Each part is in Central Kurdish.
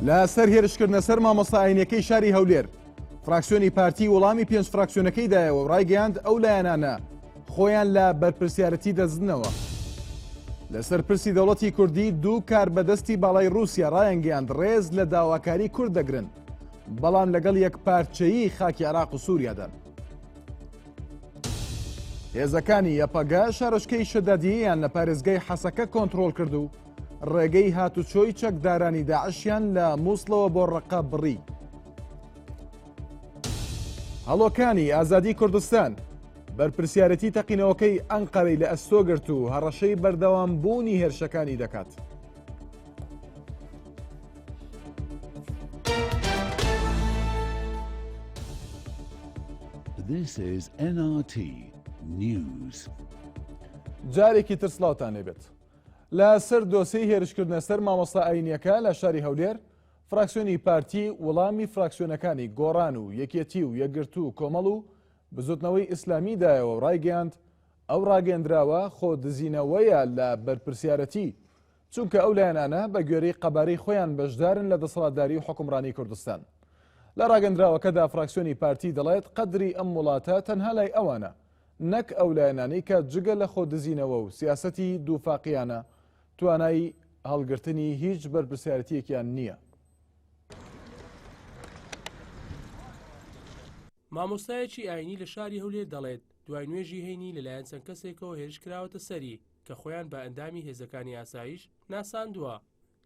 لەسەر هێرشکردنە سەر مامۆستا ئاینیەکەی شاری هەولێر، فراکسیۆنی پارتی وەڵامی پێنج فراکسیۆنەکەی دایەوە و ڕایگەیاند ئەو لایەنانە خۆیان لە بەرپرسیارەتی دەزنەوە. لەسەر پرسی دەوڵەتی کوردی دوو کاربەدەستی باڵای ڕووسیا ڕایانگەیاند ڕێز لە داواکاری کورد دەگرن، بەڵام لەگەڵ یەکپارچەیی خاکی عێراق و سووریادان. هێزەکانی یەپەگە شارۆچکەی شەدادیەیان لە پارێزگای حەسەکە کۆنترۆڵ کرد و ڕێگەی هاتوچۆی چەکدارانی داعشیان لە مووسڵەوە بۆ ڕەقە بڕی. هەڵۆکانی ئازادی کوردستان بەرپرسیارەتی تەقینەوەکەی ئەنقەرەی لە ئەستۆ گرت و هەڕەشەی بەردەوام بوونی هێرشەکانی دەکات. This is NRT News. جارێکی تر سڵاوتان لێبێت. لە سەر دۆسێی هێرشکردنە سەر مامۆستا ئاینیەکە لە شاری هەولێر، فراکسیۆنی پارتی وڵامی فراکسیۆنەکانی گۆڕان و یەکێتی و یەکگرتوو و کۆمەڵ و بزوتنەوەی ئیسلامی دایەوە و ڕایگەیاند ئەو ڕاگەیەندراوە خۆ دزینەوەیە لە بەرپرسیارەتی چونکە ئەو لایەنانە بە گوێرەی قەبارەی خۆیان بەشدارن لە دەسەڵاتداری و حوکمڕانی کوردستان. لە ڕاگەندراوەکەدا فراکسیۆنی پارتی دەڵێت قەدری ئەم وڵاتە تەنها لای ئەوانە نەک ئەو لایەنانەی کە جگە لە خۆ دزینەوە و سیاسەتی دووفاقیانە توانای هەڵگرتنی هیچ بەرپرسیارەتیەکیان نییە. مامۆستایەکی ئاینی لە شاری هەولێر دەڵێت، دوای نوێژی هەینی لەلایەن چەند کەسێکەوە هێرش کراوەتە سەری کە خۆیان بە ئەندامی هێزەکانی ئاسایش ناساندووە.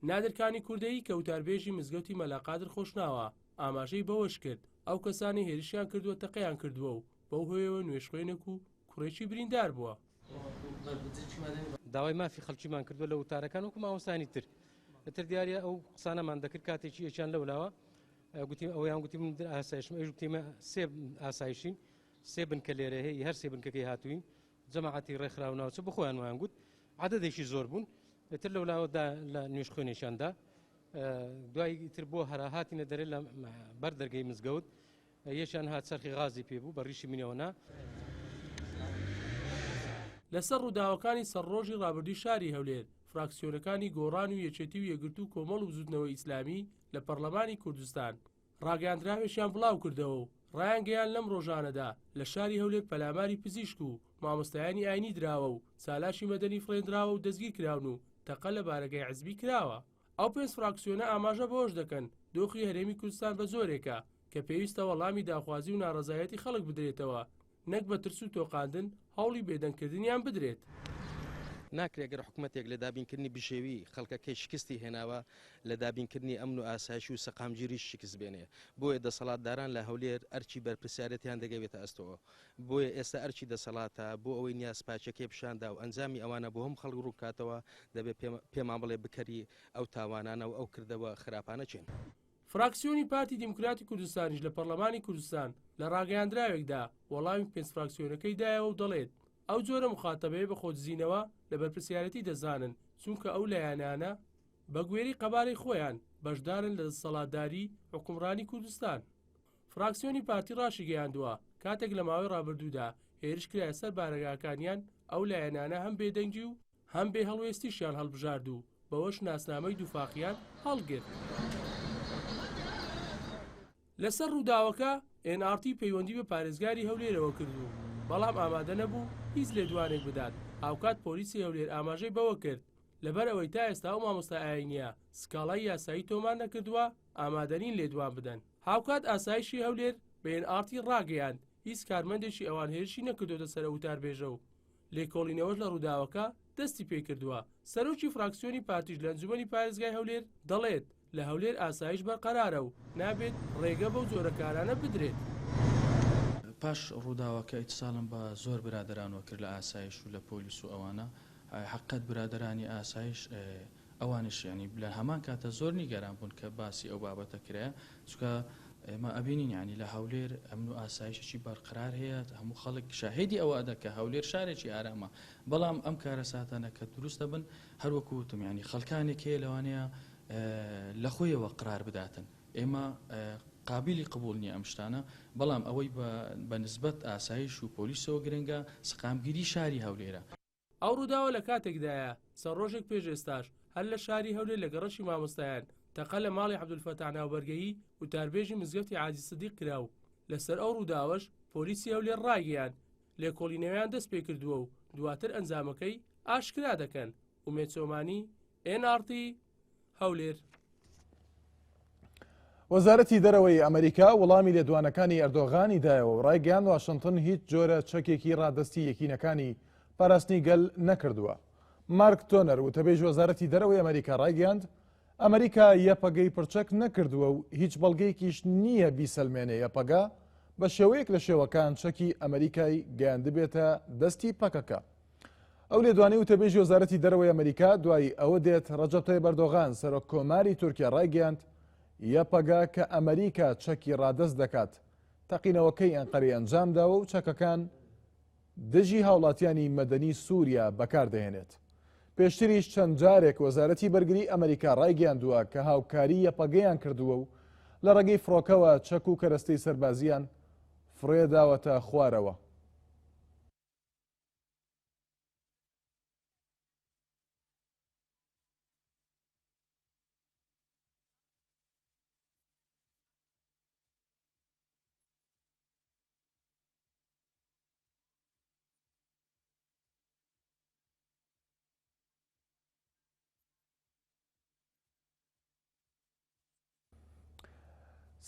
نادر کانی کوردەیی کە وتاربێژی مزگەوتی مەلا قادر خۆشناوە، ئاماژەی بەوەشکرد، ئەو کەسانەی هێرشیان کردووە تەقەیان کردووە و بەو هۆیەوە نوێژخوێنێک و کوڕێکی بریندار بووە. داوای مافی خەڵکیمان کردووە لە وتارەکان وەکو مامۆستایانی تر تر دیارە ئەو قسانەمان دەکرد کاتێکی یەکیان لەولاوە گوتی ئەویان گوتی من ئاسایشم ئەویش گوتی مە سێ ئاسایشین سێ بنکە لێرە هەیە هەر سێ بنکەکەی هاتووین جەماعەتی ڕێکخراو ناوچە بخۆیان وایان گوت عددێکی زۆر بوون تر لەولاوە لە نوێژخوێنێکیاندا دوای تر بۆ هەرا هاتینە دەرێ لە بەر دەرگەی مزگەوت یەکیان هات چەرخی غازی پێ بوو بە ڕیشی منەوە نا. لەسەر ڕووداوەکانی سەر ڕۆژی ڕابردووی شاری هەولێر، فراکسیۆنەکانی گۆڕان و یەکێتی و یەکگرتوو و کۆمەڵ و بزووتنەوەی ئیسلامی لە پەڕلەمانی کوردستان، ڕاگەیاندراوێکیان بڵاوکردەوە و ڕایانگەیاند لەم ڕۆژانەدا لە شاری هەولێر پەلاماری پزیشک و مامۆستایانی ئاینی دراوە و چالاکی مەدەنی فڕێندراوە و دەستگیرکراون و تەقە لە بارەگای حزبی کراوە. ئەو پێنج فراکسیۆنە ئاماژە بەوەش دەکەن، دۆخی هەرێمی کوردستان بە جۆرێکە کە پێویستە وەڵامی داخوازی و ناڕەزایەتی خەڵک بدرێتەوە، نەک بە ترس و تۆقاندن هەوڵی بێدەنگکردنیان بدرێت. ناکرێت گەر حکومەتێک لە دابینکردنی بژێوی خەڵکەکەی شکستی هێناوە، لە دابینکردنی ئەمن و ئاسایش و سەقامگیریش شکست بێنێ. بۆیە دەسەڵاتداران لە هەولێر ئەرکی بەرپرسیارێتیان دەگەوێتە ئەستۆ. بۆیە ئێستا ئەرکی دەسەڵاتە بۆ ئەوەی نیازپاکیەکەی پیشاندا و ئەنجامی ئەوانە بۆ هەموو خەڵک ڕوونکاتەوە، دەبێت پێمان بڵێ بکەری ئەو تاوانانە و ئەو کردەوە خراپانە کێن. فراکسیۆنی پارتی دیموکراتی کوردستانیش لە پەڕلەمانی کوردستان لە ڕاگەیاندراوێکدا وەڵامی پێنج فراکسیۆنەکەی دایەوە و دەڵێت، ئەو جۆرە موخاتەبەیە بە خۆدزینەوە لە بەرپرسیارێتی دەزانن، چونکە ئەو لایەنانە بە گوێرەی قەبارەی خۆیان بەشدارن لە دەسەڵاتداری حوکمڕانی کوردستان. فراکسیۆنی پارتی ڕاشیگەیاندووە، کاتێک لە ماوەی ڕابردوودا هێرش کرایە سەر بارەگاکانیان، ئەو لایەنانە هەم بێدەنگی و هەم بێ هەڵوێستیشیان هەڵبژارد و بەوەش ناسنامەی دووفاقیان هەڵگرت. لەسەر ڕووداوەکە ئێن ئاڕ تی پەیوەندی بە پارێزگاری هەولێرەوە کرد و بەڵام ئامادە نەبوو هیچ لێدوانێک بدات، هاوکات پۆلیسی هەولێر ئاماژەی بەوە کرد، لەبەر ئەوەی تا ئێستا ئەو مامۆستا ئایینییە سکاڵای یاسایی تۆمار نەکردووە، ئامادەنین لێدوان بدەن. هاوکات ئاسایشی هەولێر بە ئێن ئاڕ تی ڕاگەیاند، هیچ کارمەندێکی ئەوان هێرشی نەکردۆتە سەر ئەو وتاربێژە و لێکۆڵینەوەش لە ڕووداوەکە دەستی پێکردووە، سەرۆکی فراکسیۆنی پارتیش لە ئەنجومەنی پارێزگای هەولێر دەڵێت، لە هەولێر ئاسایش بەرقەرارە و نابێت ڕێگە بەو جۆرە کارانە بدرێت. پاش ڕووداوەکە ئیتساڵم بە زۆر برادەرانەوە کرد لە ئاسایش و لە پۆلیس و ئەوانە، حەقیقەت برادەرانی ئاسایش ئەوانیش یانی لە هەمان کاتە زۆر نیگەران بوون کە باسی ئەو بابەتە کرایە چونکە ئێمە ئەبینین یانی لە هەولێر ئەمن و ئاسایشێکی بەرقرار هەیە هەموو خەڵک شاهیدی ئەوە ئەدە کە هەولێر شارێکی ئارامە بەڵام ئەم کارەساتانە کە دروست دەبن هەر وەکو وتم یانی خەڵکانێک هەیە لەوانەیە لە خۆیەوە قرار بداتن ئێمە قابیلی قبوڵ نییە ئەم شتانە بەڵام ئەوەی بە نسبەت ئاسایش و پۆلیسەوە گرنگە سەقامگیری شاری هەولێرە. ئەو ڕووداوە لە کاتێکدایە، چەند ڕۆژێک پێش ئێستاش هەر لە شاری هەولێر لە گەڕەکی مامۆستایان. تەقە لە ماڵی عەبدولفەتاح ناوبەرگەیی وتاربێژی مزگەوتی حاجی سدیق کرا و لەسەر ئەو ڕووداوەش پۆلیسی هەولێر ڕایگەیاند، لێکۆڵینەوەیان دەستپێکردووە و دواتر ئەنجامەکەی ئاشکرا دەکەن. ئومێد چۆمانی، ئێن ئاڕ تی، هەولێر. وەزارەتی دەرەوەی ئەمریکا وەڵامی لێدوانەکانی ئەردۆغانی دایەوە و ڕایگەیاند واشنتن هیچ جۆرە چەکێکی ڕادەستی یەکینەکانی پاراستنی گەل نەکردووە. مارک تۆنەر وتەبێژی وەزارەتی دەرەوەی ئەمریکا ڕایگەیاند ئەمریکا یەپەگەی پڕچەک نەکردووە و هیچ بەڵگەیەکیش نییە بیسەلمێنێ یەپەگە بە شێوەیەک لە شێوەکان چەکی ئەمریکای گەیاندبێتە دەستی پەکەکە. ئەو لێدوانەی وتەبێژی وەزارەتی دەرەوەی ئەمریکا دوای ئەوە دێت ڕەجەب تەیب ئەردۆغان سەرۆک کۆماری تورکیا ڕایگەیاند یەپەگە کە ئەمریکا چەکی ڕادەست دەکات تەقینەوەکەی ئەنقەرەی ئەنجامداوە و چەکەکان دژی هاوڵاتیانی مەدەنی سووریا بەکاردەهێنێت. پێشتریش چەند جارێک وەزارەتی بەرگری ئەمریکا ڕایگەیاندووە کە هاوکاری یەپەگەیان کردووە و لە ڕێگەی فڕۆکەوە چەک و کەرەستەی سەربازییان فڕێداوەتە خوارەوە.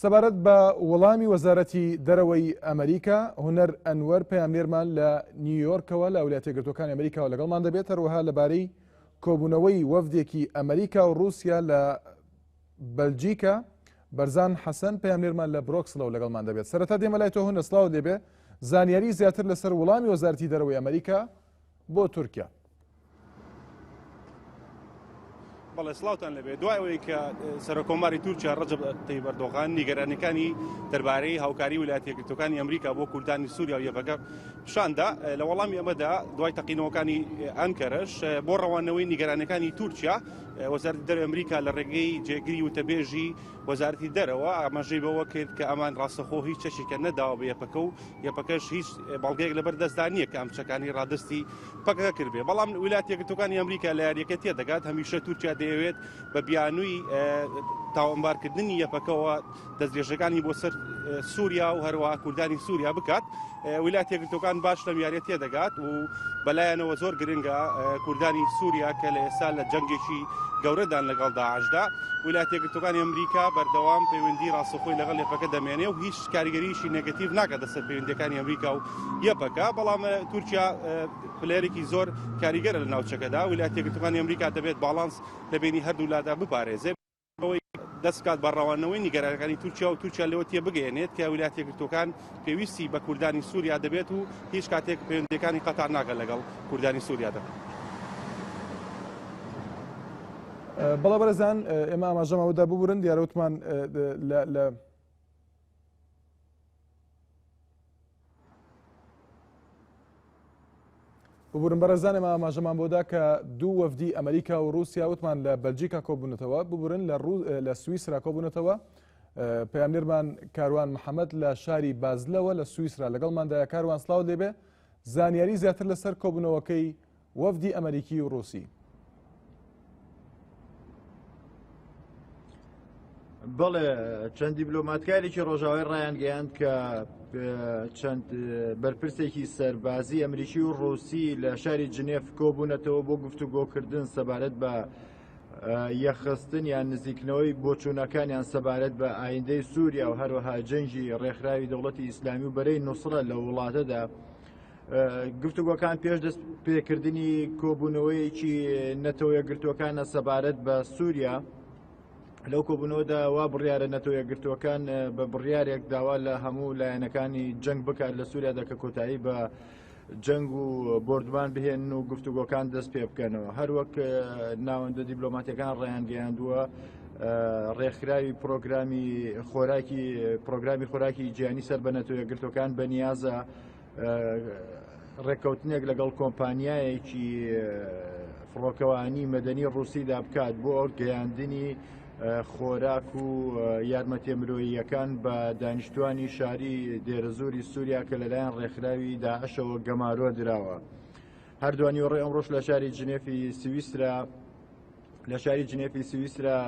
سەبارەت بە وەڵامی وەزارەتی دەرەوەی ئەمریکا هونەر ئەنوەر پەیامنێرمان لە نیویۆرکەوە لە ویلایەتە یەکگرتووەکانی ئەمریکاوە لەگەڵمان دەبێت هەروەها لەبارەی کۆبوونەوەی وەفدێکی ئەمریکا و رووسیا لە بەلجیکا بەرزان حەسەن پەیامنێرمان لە برۆکسلەوە لەگەڵمان دەبێت سەرەتا دێمە لای تۆ هونەر سڵاوت لێبێ زانیاری زیاتر لەسەر وەڵامی وەزارەتی دەرەوەی ئەمریکا بۆ تورکیا. بەڵێ سڵاوتان لەبێ دوای ئەوەی کە سەرۆکۆماری تورکیا ڕەجەب تەیب ئەردۆغان نیگەرانیەکانی دەربارەی هاوکاری ویلایەتە یەکگرتووەکانی ئەمریکا بۆ کوردانی سووریا و یەپەگە پیشاندا لە وەڵامی ئەمەدا دوای تەقینەوەکانی ئەنکەرەش بۆ ڕەوانەوەی نیگەرانیەکانی تورکیا وەزارەتی دەرەوەی ئەمریکا لە ڕێگەی جێگری وتەبێژی وەزارەتی دەرەوە ئاماژەی بەوە کرد کە ئەمان ڕاستەخۆ هیچ چەکێکیان نەداوە بە یەپەکە و یەپەکەش هیچ بەڵگەیەک لەبەر دەستدا نییە کە ئەم چەکانی ڕادستی پەکەکە کردبێ بەڵام ویلایەتە یەکگرتووەکانی ئەمریکا لە یاریەکە تێدەگات هەمیشە تورکیا دەیەوێت بە بیانووی تاوانبارکردنی یەپەکەوە دەستدرێژەکانی بۆ سەر سووریا و هەروەها کوردانی سووریا بکات ویلایەتە یەکگرتووەکان باش لەم یاریە تێدەگات و بەلایەنەوە زۆر گرنگە کوردانی سووریا کە لە ئێستا لە جەنگێکی گەورەدان لەگەڵ داعشدا ویلایەتە یەکگرتووەکانی ئەمریکا بەردەوام پەیوەندی ڕاستەوخۆی لەگەڵ یەپەکە دەمێنێ و هیچ کاریگەریی نێگەتیڤ ناکاتە سەر پەیوەندییەکانی ئەمریکا و یەپەکە، بەڵام تورکیا player ێکی زۆر کاریگەرە لە ناوچەکەدا، ویلایەتە یەکگرتووەکانی ئەمریکا دەبێت باڵانس لە بەینی هەردوو لادا بپارێزێ، بەوەی دەست بکات بە ڕەواندنەوەی نیگەرانیەکانی تورکیا و تورکیا لەوە تێبگەیەنێت کە ویلایەتە یەکگرتووەکان پێویستی بە کوردانی سووریا دەبێت و هیچ کاتێک پەیوەندییەکانی قەتع ناکات لەگەڵ کوردانی سووریادا. بەڵێ بەڕێزان ئێمە ئاماژەمان بەوەدا ببورن دیارە وتمان لە ببورن بەڕێزان ئێمە ئاماژەمان بۆدا کە دوو وەفدی ئەمریکا و رووسیا وتمان لە بەلجیکا کۆبوونەتەوە ببورن لە لە سویسرا کۆبوونەتەوە پەیامنێرمان کاروان محەممەد لە شاری بازلەوە لە سویسرا لەگەڵماندایە کاروان سلااو لێبێ زانیاری زیاتر لەسەر کۆبوونەوەکەی وەفدی ئەمەریکی و ڕووسی. بەڵێ چەند دیبلۆماتکارێکی ڕۆژاوای ڕایانگەیاند کە چەند بەرپرسێکی سەربازی ئەمریکی و ڕوسی لە شاری جنێف کۆبوونەتەوە بۆ گفتوگۆکردن سەبارەت بە یەخستن یان نزیکنەوەی بۆچوونەکانیان سەبارەت بە ئایندەی سووریا و هەروەها جەنگی ڕێکخراوی دەوڵەتی ئیسلامی و بەرەی نوسرە لە وڵاتەدا. گفتوگۆکان پێش دەست پێکردنی کۆبوونەوەیەکی نەتەوە یەکگرتووەکانە سەبارەت بە سووریا لەو کۆبوونەوەدا وا بڕیارە نەتەوە یەکگرتووەکان بە بڕیارێک داوا لە هەموو لایەنەکانی جەنگ بکات لە سووریادا کە کۆتایی بە جەنگ و بۆردومان بهێنن و گفتوگۆکان دەست پێ بکەنەوە هەروەک ناوەندە دیبلۆماتەکان ڕایانگەیاندووە ڕێکخراوی پرۆگرامی خۆراکی پرۆگرامی خۆراکی جیهانی سەر بە نەتەوە یەکگرتووەکان بەنیازە ڕێککەوتنێک لەگەڵ کۆمپانیایەکی فڕۆکەوانی مەدەنی ڕووسیدا بکات بۆ گەیاندنی خۆراک و یارمەتیە مرۆییەکان بە دانیشتوانی شاری دێرەزوری سووریا کە لەلایەن ڕێکخراوی داعشەوە گەمارۆ دراوە. هەردوانی ڕێ ئەمڕۆش لە شاری جنێفی سویسرا. لە شاری جنێفی سویسرا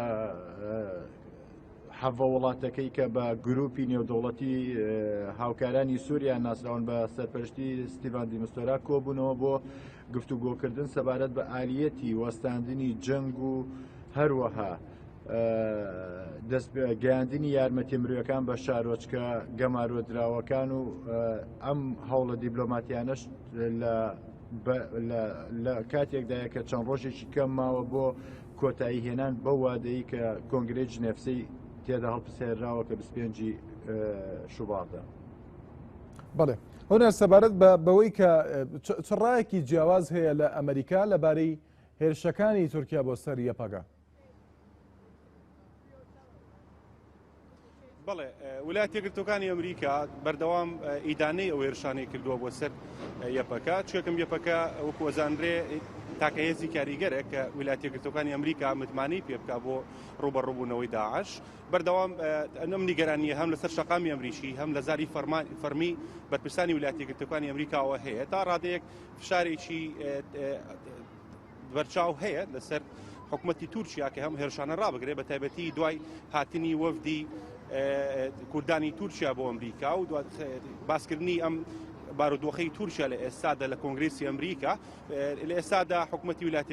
حەڤە وڵاتەکەی کە بە گروپی نێودەوڵەتی هاوکارانی سووریا ناسراون بە سەرپەرشتی ستیڤان دیمستۆرا کۆبوونەوە بۆ گفتوگۆکردن سەبارەت بە ئالیەتی وەستاندنی جەنگ و هەروەها دەست گەیاندنی یارمەتی مرۆیەکان بە شارۆچکە گەمارۆدراوەکان و ئەم هەوڵە دیبلۆماتیانەش لە لە کاتێکدایە کە چەند ڕۆژێکی کەم ماوە بۆ کۆتایی هێنان بەو وادەی کە کۆنگرەی جنێفسی تێدا هەڵپسێراوە کە 25 شوباتە. بەڵێ هونەر سەبارەت بە بەوەی کە چ ڕایەکی جیاواز هەیە لە ئەمریکا لەبارەی هێرشەکانی تورکیا بۆ سەر یەپەگە؟ بەڵێ ولایەتە یەکگرتووەکانی ئەمریکا بەردەوام ئیدانەی ئەو هێرشانەی کردووە بۆ سەر یەپەکە چێکم یەپەکە وەکو ئەزانرێ تاکە هێزی کاریگەرە کە ولایەتە یەکگرتووەکانی ئەمریکا متمانەی پێ بکا بۆ ڕووبەڕووبوونەوەی داعش بەردەوام ئەم نیگەرانیە هەم لەسەر شەقامی ئەمریکی هەم لە زاری فەرمی بەرپرسانی ولایەتە یەکگرتووەکانی ئەمریکاوە هەیە تا ڕادەیەک فشارێکی بەرچاو هەیە لەسەر حکومەتی تورکیا کە هەم هێرشانە ڕابگرێت بە تایبەتی دوای هاتنی وەفدی کوردانی تورکیا بۆ ئەمریکا و باسکردنی ئەم بارودۆخی تورکیا لە ئێستادا لە کۆنگرسی ئەمریکا لە ئێستادا حکومەتی ویلایەتە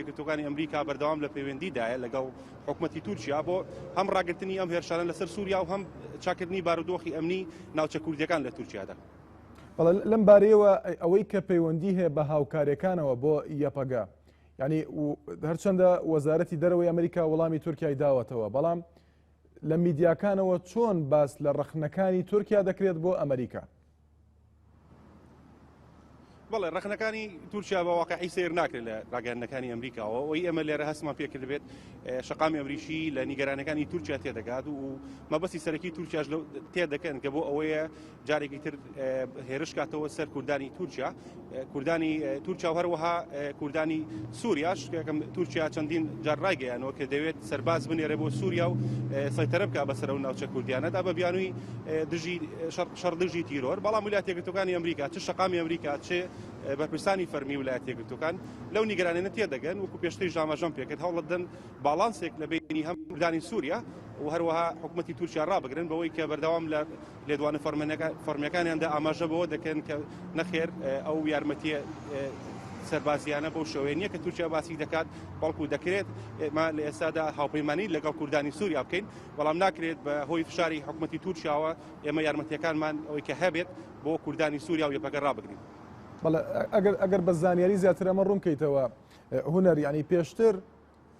ئەمریکا بەردەوام لە پەیوەندیدایە لەگەڵ حکومەتی تورکیا بۆ هەم ڕاگرتنی ئەم هێرشانە لەسەر سووریا و هەم چاکردنی بارودۆخی ئەمنی ناوچە کوردیەکان لە تورکیادا. بەڵێ لەم بارەیەوە ئەوەی کە پەیوەندی هەیە بە هاوکاریەکانەوە بۆ یەپەگە یعنی هەرچەندە وەزارەتی دەرەوەی ئەمریکا وەڵامی تورکیای داوەتەوە بەڵام لە میدیاکانەوە چۆن باس لە ڕەخنەکانی تورکیا دەکرێت بۆ ئەمریکا؟ بەڵێ ڕەخنەکانی تورکیا بە واقعی سیر ناکرێت لە ڕاگەیاندنەکانی ئەمریکاوە ئەوەی ئێمە لێرە هەستمان پێکردبێت شەقامی ئەمریکی لە نیگەرانەکانی تورکیا تێدەگات و مەبەستی سەرەکی تورکیاش تێدەکەن کە بۆ ئەوەیە جارێکی تر هێرش کاتەوە سەر کوردانی تورکیا کوردانی تورکیا و هەروەها کوردانی سووریاش تورکیا چەندین جار ڕایگەیانەوە کە دەوێت سەرباز بنێرێ بۆ سووریا و سەیتەرە بکە بەسەر ئەو ناوچە کوردیانەدا بە بیانووی دژی شەڕ دژی تیرۆر بەڵام ویلایەتە یەکگرتووەکانی ئەمریکا چ شەقامی ئەمریکا چ بەرپرسانی فەرمی ویلایەتە یەکگرتووەکان لەو نیگەرانیانە تێدەگەن وەکو پێشتریش ئاماژەم پێکرد هەوڵدەدەن باڵانسێک لە بینی هەم کوردانی سووریا و هەروەها حکوومەتی تورکیا ڕابگرن بەوەی کە بەردەوام لە لێدوانە فەرمیەکانیاندا ئاماژە بەوە دەکەن کە نەخێر ئەو یارمەتیە سەربازیانە بەو شێوەیە نییە کە تورکیا باسی دەکات بەڵکو دەکرێت ئێمە لە ئێستادا هاوپەیمانی لەگەڵ کوردانی سووریا بکەین بەڵام ناکرێت بە هۆی فشاری حکوومەتی تورکیاوە ئێمە یارمەتیەکانمان ئەوەی کە هەبێت بۆ کوردانی سووریا و یەپەگە ڕابگرین. بەڵێ ئەگەر ئەگەر بە زانیاری زیاتر ئەمە ڕوون کەیتەوە هونەر یعنی پێشتر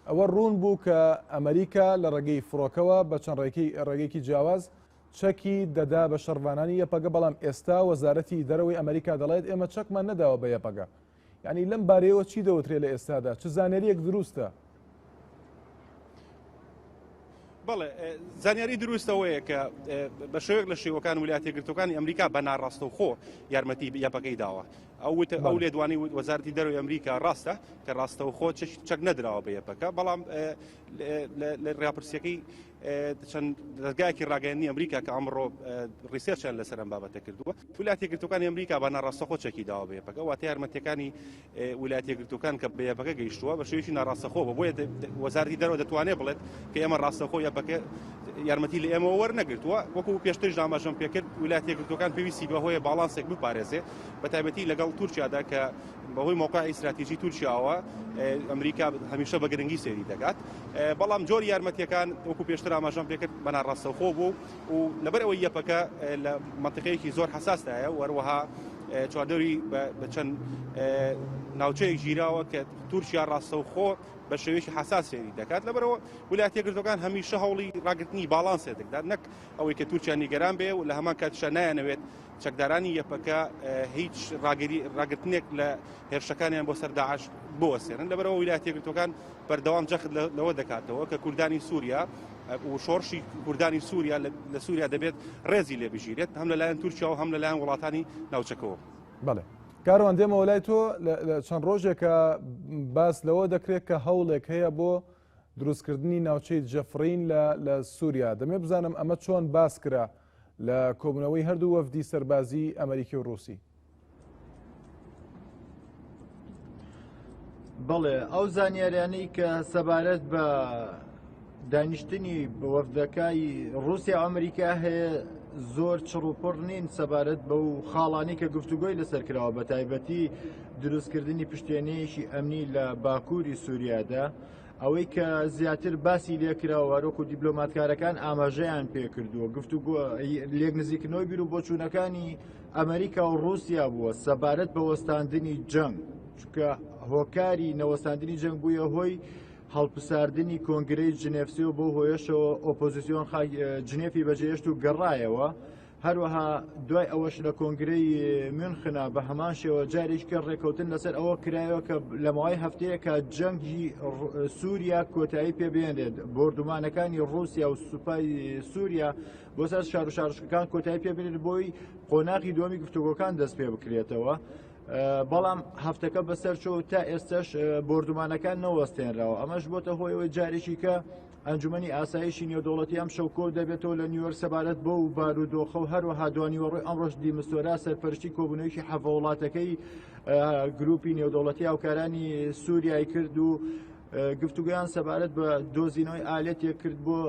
ئەوە ڕوون بوو کە ئەمریکا لە ڕێگەی فڕۆکەوە بە چەند ڕێگەیەکی جیاواز چەکی دەدا بە شەڕڤانانی یەپەگە، بەڵام ئێستا وەزارەتی دەرەوەی ئەمریکا دەڵێت ئێمە چەکمان نەداوە بە یەپەگە. یانی لەم بارەیەوە چی دەوترێ لە ئێستادا؟ چ زانیارییەک دروستە؟ بەڵێ زانیاری دروست ئەوەیە کە بە شێوەیەک لە شێوەکان ویلایەتە یەکگرتووەکانی ئەمریکا بە ناڕاستەوخۆ یارمەتی یەپەگەی داوە. ئەو وتە ئەو لێدوانی وەزارەتی دەرەوەی ئەمریکا ڕاستە کە ڕاستەوخۆ چەک نەدراوە بە یەپەگە، بەڵام لە ڕاپرسیەکەی چەند دەزگایەکی ڕاگەیاندنی ئەمریکا کە ئەمڕۆ research یان لەسەر ئەم بابەتە کردووە ویلایەتە یەکگرتووەکانی ئەمریکا بە ناڕاستەخۆ چەکی داوە بە یەپەگە واتە یارمەتیەکانی ویلایەتە یەکگرتووەکان کە بە یەپەگە گەیشتووە بە شێوەیەکی ناڕاستەخۆ بە بۆیە وەزارەتی دەرەوە دەتوانێت بڵێت کە ئێمە ڕاستەخۆ یەپەگە یارمەتی لە ئێمەوە وەرنەگرتووە وەکو پێشتریش ئاماژەم پێکرد ویلایەتە یەکگرتووەکان پێویستی بە هۆیە باڵانسێک بپارێزێ بە تایبەتی لەگەڵ تورکیادا کە بەهۆی مەوقعی ئیستراتیژی تورکیاوە ئەمریکا هەمیشە بە گرنگی سەیری دەکات بەڵام جۆری یارمەتیەکان وەکو پێشتر ئاماژەم پێکرد بە ناڕاستەوخۆ بوو و لەبەر ئەوەی یەپەکە لە مەنتیقەیەکی زۆر حەساسدایە و هەروەها چواردەوری بە چەند ناوچەیەک گیراوە کە تورکیا ڕاستەوخۆ بە شێوەیەکی حەساس سەیری دەکات لەبەرەوە ویلایەتە یەکگرتووەکان هەمیشە هەوڵی ڕاگرتنی باڵانسێ دەکات نەک ئەوەی کە تورکیا نیگەران بێ و لە هەمان کاتیشا نایانەوێت چەکدارانی یەپەکە هیچ ڕاگرتنێک لە هێرشەکانیان بۆ سەر داعش بوەستێنن لەبەرەوە ویلایەتە یەکگرتووەکان بەردەوام جەخت لەوە دەکاتەوە کە کوردانی سووریا و شۆڕشی کوردانی سووریا لە سووریا دەبێت ڕێزی لێ بگیرێت هەم لەلایەن تورکیا و هەم لەلایەن وڵاتانی ناوچەکەوە. بەڵێ کاروان دێمەوە لای تۆ لە چەند ڕۆژێکە باس لەوە دەکرێت کە هەوڵێک هەیە بۆ دروستکردنی ناوچەی جەفرین لە لە سووریا دەمێ بزانم ئەمە چۆن باس کرا لە کۆبوونەوەی هەردوو وەفدی سەربازی ئەمریکی و ڕووسی. بەڵێ ئەو زانیاریانەی کە سەبارەت بە دانیشتنی وەفدەکەی رووسیا ئەمریکا هەیە زۆر چڕ و پڕ نین سەبارەت بەو خاڵانی کە گفتوگۆی لەسەر کراوە بە تایبەتی دروستکردنی پشتێنەیەکی ئەمنی لە باکووری سووریادا ئەوەی کە زیاتر باسی لێکراوە هەروەکو دیبلۆماتکارەکان ئاماژەیان پێکردووە گفتوگۆ لێک نزیکنەوەی بیر و بۆچوونەکانی ئەمریکا و رووسیا بووە سەبارەت بە وەستاندنی جەنگ چونکە هۆکاری نەوەستاندنی جەنگ بوویە هۆی هەڵپساردنی کۆنگرەی جنێفسی و بەو هۆیەشەوە ئۆپۆزیسیۆن جنێفی بەجێهێشت و گەڕایەوە هەروەها دوای ئەوەش لە کۆنگرەی میونخنا بە هەمان شێوە جارێکە ڕێکەوتن لەسەر ئەوە کرایەوە کە لە ماوەی هەفتەیەکە جەنگی سووریا کۆتایی پێبێنرێت بۆردومانەکانی رووسیا و سوپای سووریا بۆ سەر شار و شارشکەکان کۆتایی پێبێنێت بۆی قۆناغی دووەمی گفتوگۆکان دەست پێ بکرێتەوە. بەڵام هەفتەکە بەسەر چۆ تا ئێستش بردومانەکان نەوەستێنراوە ئەمەش بۆتە هۆیەوەی جارێکی کە ئەنجومەنی ئاسایشی نێودەوڵەتی ئەم شەو کۆ دەبێتەوە لە نیویۆرک سەبارەت بەو بارودۆخە و هەروەها دوانیوەڕۆی ئەمڕۆش دیمستۆرا سەرپەرشتی کۆبوونەوەیەکی حەڤە وڵاتەکەی گروپی نێودەوڵەتی هاوکارانی سووریای کرد و گفتوگویان سەبارەت بە دۆزینەوەی ئالەتێک کرد بۆ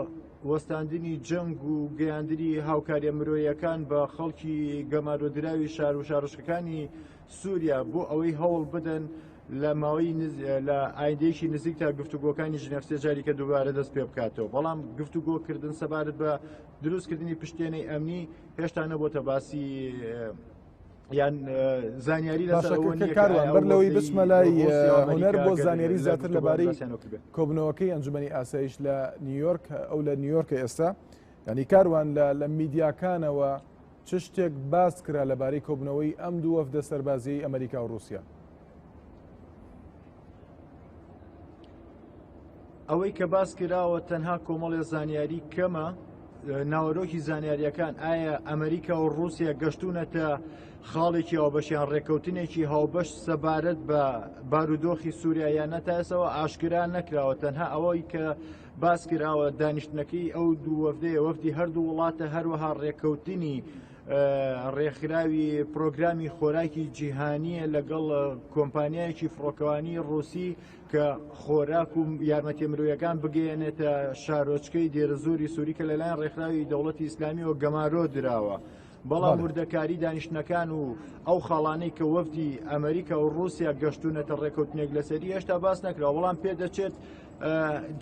وەستاندنی جەنگ و گەیاندنی هاوکاریە مرۆیەکان بە خەڵکی گەمارۆدراوی شار و شارۆچکەکانی سووریا بۆ ئەوەی هەوڵ بدەن لە ماوەی لە ئایندەیەکی نزیکدا گفتوگۆکانی ژنێف سێ جاریکە دووبارە دەست پێ بکاتەوە بەڵام گفتوگۆکردن سەبارەت بە دروستکردنی پشتێنەی ئەمنی هێشتا نەبۆتە باسی یان زانیاری لەسەر ئەوە نییە کاروان بەر لەوەی بچمە لای هونەر بۆ زانیاری زیاتر لەبارەی کۆبنەوەکەی ئەنجومەنی ئاسایش لە نیویۆرک ئەو لە نیویۆرکە ئێستا ینی کاروان لە میدیاکانەوە چ شتێک باس کرا لەبارەی کۆبنەوەی ئەم دوو وەفدە سەربازیی ئەمریکا و رووسیا؟ ئەوەی کە باس کراوە تەنها کۆمەڵێ زانیاری کەمە ناوەرۆکی زانیاریەکان ئایا ئەمریکا و رووسیا گەشتونەتە خاڵێکی هاوبەشیان ڕێککەوتنێکی هاوبەش سەبارەت بە بارودۆخی سووریا یان نەتاسەوە ئاشکرا نەکراوە تەنها ئەوەی کە باس کراوە دانیشتنەکەی ئەو دوو وەفدەیە وەفدی هەردوو وڵاتە هەروەها ڕێککەوتنی ڕێکخراوی پرۆگرامی خۆراکی جیهانیە لەگەڵ کۆمپانیایەکی فڕۆکەوانی ڕوسی کە خۆراک و یارمەتیە مرۆیەکان بگەیەنێتە شارۆچکەی دێرەزۆری سووری کە لەلایەن ڕێکخراوی دەوڵەتی ئیسلامیەوە گەمارۆ دراوە. بەڵام وردەکاری دانیشتنەکان و ئەو خاڵانەی کە وەفدی ئەمریکا و رووسیا گەشتونەتە ڕێککەوتنێک لەسەری هێشتا باس نەکراوە بەڵام پێدەچێت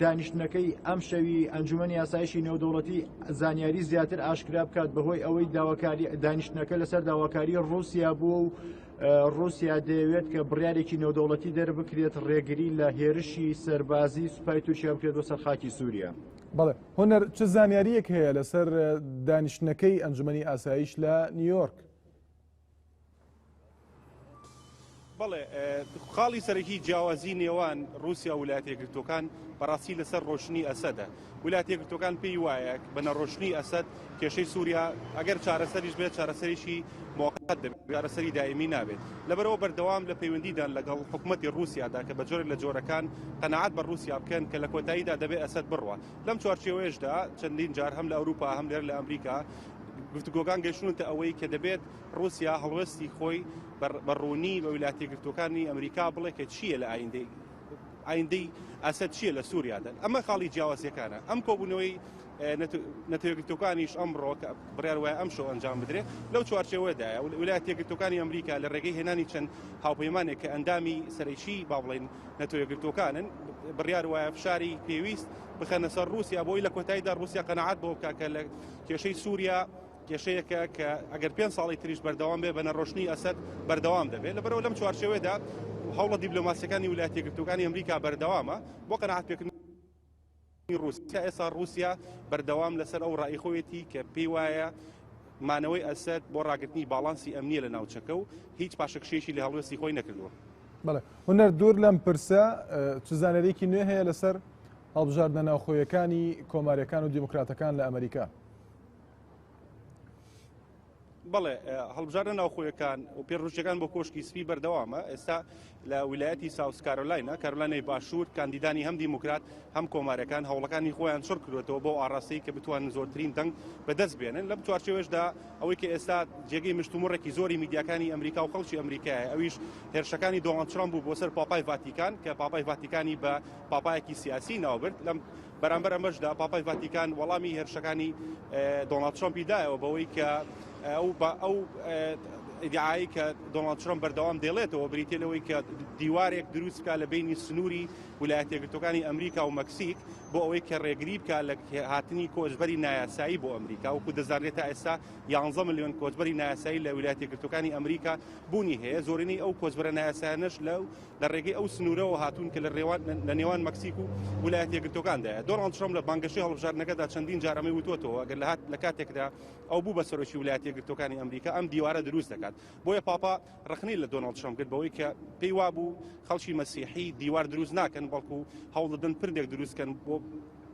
دانیشتنەکەی ئەم شەوی ئەنجومەنی ئاسایشی نێودەوڵەتی زانیاری زیاتر ئاشکرا بکات بەهۆی ئەوەی داواکاری دانیشتنەکە لەسەر داواکاری رووسیا بووە و رووسیا دەیەوێت کە بڕیارێکی نێودەوڵەتی دەربکرێت ڕێگری لە هێرشی سەربازی سوپای تورکیا بکرێت بۆ سەر خاکی سووریا. بەڵێ هونەر چ زانیاریەک هەیە لەسەر دانیشتنەکەی ئەنجومەنی ئاسایش لە نیویۆرک؟ بەڵێ خاڵی سەرەکی جیاوازی نێوان رووسیا و ویلایەتە یەکگرتووەکان بەڕاستی لەسەر ڕۆشنی ئەسەدە. ویلایەتە یەکگرتووەکان پێی وایە بە نەڕۆشنی ئەسەد کێشەی سووریا ئەگەر چارەسەریش بێت چارەسەریی موقت دەبێت چارەسەری دائمی نابێت. لەبەرئەوە بەردەوام لە پەیوەندیدان لەگەڵ حکومەتی رووسیادا کە بە جۆرێک لە جۆرەکان قەناعەت بە رووسیا بکەن کە لە کۆتاییدا دەبێت ئەسەد بڕوا. لەم چوارچێوەیەشدا چەندین جار هەم لە ئەوروپا هەم لێرە لە ئەمریکا گفتوگۆکان گەیشتوونەتە ئەوەی کە دەبێت ڕووسیا هەڵوێستی خۆی بە ڕوونی بە ویلایەتە یەکگرتووەکانی ئەمریکا بڵێ کە چییە لە ئایندەی ئایندەی ئەسەد چییە لە سووریادا ئەمە خاڵی جیاوازیەکانە ئەم کۆبوونەوەی نەتەوە یەکگرتووەکانیش ئەمڕۆ کە بڕیار وایە ئەم شەو ئەنجام بدرێت لەو چوارچێوەدایە ویلایەتە یەکگرتووەکانی ئەمریکا لە ڕێگەی هێنانی چەند هاوپەیمانێک کە ئەندامی سەرەکی با بڵێین نەتەوە یەکگرتووەکانن بڕیار وایە فشاری پێویست بخەنە سەر ڕووسیا بۆی لە کۆتاییدا ڕووسیا قەناعەت بۆ بکات کە لە کێشەی سووریا کێشەیەکە کە ئەگەر پێنج ساڵی تریش بەردەوام بێ بە نەڕۆشتنی ئەسەد بەردەوام دەبێت لەبەرەوە لەم چوارچێوەیەدا هەوڵە دیبلۆماسیەکانی ویلایەتە یەکگرتووەکانی ئەمریکا بەردەوامە بۆ قەناعەت پێکردنی ڕووسیا ئێستا ڕووسیا بەردەوام لەسەر ئەو ڕای خۆیەتی کە پێی وایە مانەوەی ئەسەد بۆ ڕاگرتنی باڵانسی ئەمنیە لە ناوچەکە و هیچ پاشەکشەیەکی لە هەڵوێستی خۆی نەکردووە. بەڵێ هونەر دوور لەم پرسە چ زانیاریەکی نوێ هەیە لەسەر هەڵبژاردنە ناوخۆیەکانی کۆماریەکان و دیموکراتەکان لە ئەمریکا؟ بەڵێ هەڵبژاردنە ناوخۆیەکان و پێڕوژەکان بۆ کۆشکی سپی بەردەوامە ئێستا لە ویلایەتی ساوس کارۆلاینا کارۆلانەی باشوور کاندیدانی هەم دیموکرات هەم کۆمارەکان هەوڵەکانی خۆیان چڕ کردوێتەوە بۆ ئاراستەی کە بتوانن زۆرترین دەنگ بەدەست بێنن لەم چوارچێوەشدا ئەوەی کە ئێستا جێگەی مشتومڕێکی زۆری میدیاکانی ئەمریکا و خەڵکی ئەمریکایە ئەویش هێرشەکانی دۆناڵد ترامپ بوو بۆ سەر پاپای ڤاتیکان کە پاپای ڤاتیکانی بە پاپایەکی سیاسی ناوبرد لەم بەرامبەر ئەمەشدا پاپای ڤاتیکان وەڵامی هێرشەکانی دۆناڵد ترەمپی دایەوە بەوەی کە ئەو بە ئەو ئیدعایی کە دۆناڵد ترەمپ بەردەوام دەیڵێتەوە بریتە لەوەی کە دیوارێک دروست بکات لە بینی سنووری ویلایەتە یەکگرتووەکانی ئەمریکا و مەکسیک بۆ ئەوەی کە ڕێگری بکات لە هاتنی کۆچبەری نایاسایی بۆ ئەمریکا وەکو دەزانرێت تا ئێستا 11 ملیۆن کۆچبەری نایاسایی لە ویلایەتە یەکگرتووەکانی ئەمریکا بوونی هەیە زۆرینەی ئەو کۆچبەرە نایاسایانەش لە لە ڕێگەی ئەو سنوورەوە هاتوون کە لە ڕێوان لە نێوان مەکسیک و ویلایەتە یەکگرتووەکاندایە. دۆناڵد ترەمپ لە بانگەشەی هەڵبژاردنەکەدا چەندین جار ئەمەی وتووەتەوە، ئەگەر لە هات لە کاتێکدا ئەو بوو بە سەرۆکی ویلایەتە یەکگرتووەکانی ئەمریکا ئەم دیوارە دروست دەکات. بۆیە پاپا ڕەخنەی لە دۆناڵد ترەمپ گرت بەوەی کە پێی وابوو خەڵکی مەسیحی دیوار دروست ناکەن بەڵکو هەوڵدەدەن پردێک دروست کەن بۆ